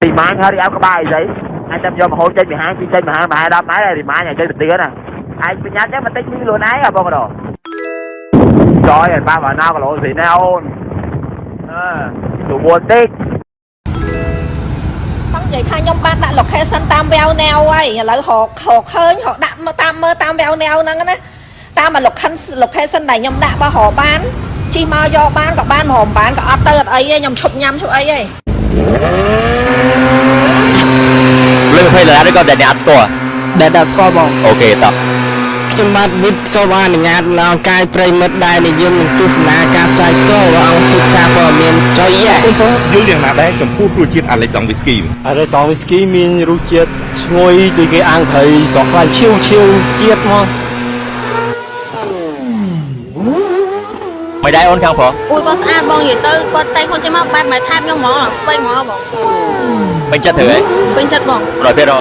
រីម៉ាញហើយរីអោក្បាលអីស្អីអញតែយកមហូរចេញពីហាងពីចេញមហាមហា10ម៉ែត្ររីម៉ាញឲ្យចេញទៅទៀតណាឯងប្រញាប់ចឹងបន្តិចមីខ្លួនឯងអាបងកដោចយឲ្យប៉ះបើណាគីឡូស្រីណាអូនអឺទូមួនតិច ចង់និយាយថាខ្ញុំបានដាក់ location តាមវែវណែវហើយឥឡូវរករកឃើញរកដាក់មកតាមមើលតាមវែវណែវហ្នឹងណាតាម location ដែលខ្ញុំដាក់បើរកបានជិះមកយកបានក៏បានរកមិនបានក៏អត់ទៅអត់អីទេខ្ញុំឈប់ញ៉ាំឈប់អីទេ លើ20ដុល្លារឬក៏ដែលអ្នកអត់ស្គាល់ ដែលដាក់ស្គាល់បង OK តោះ ខ្ញុំបាទវិទ្យសូមអនុញ្ញាតដល់កាយប្រិយមិត្តដែលនិយមនឹងទស្សនាការផ្សាយផ្ទាល់របស់អង្គភាពសារព័ត៌មានចុយយ៉ា យល់យ៉ាងណាដែរចំពោះរសជាតិអាឡិចដងវីស្គី អារ៉េតងវីស្គីមានរសជាតិឈ្ងុយដូចគេអាំងត្រីស្រស់ខ្លាញ់ឈៀវឈៀវជាតិមក មិនដែរអូនខាងប្រុស អូយគាត់ស្អាតបងនិយាយទៅគាត់តែងខ្លួនចេញមកបែបម៉ែថែបខ្ញុំហ្មងឡើងស្វ័យហ្មងបង ពេញចិត្តត្រូវហ៎ ពេញចិត្តបង 100%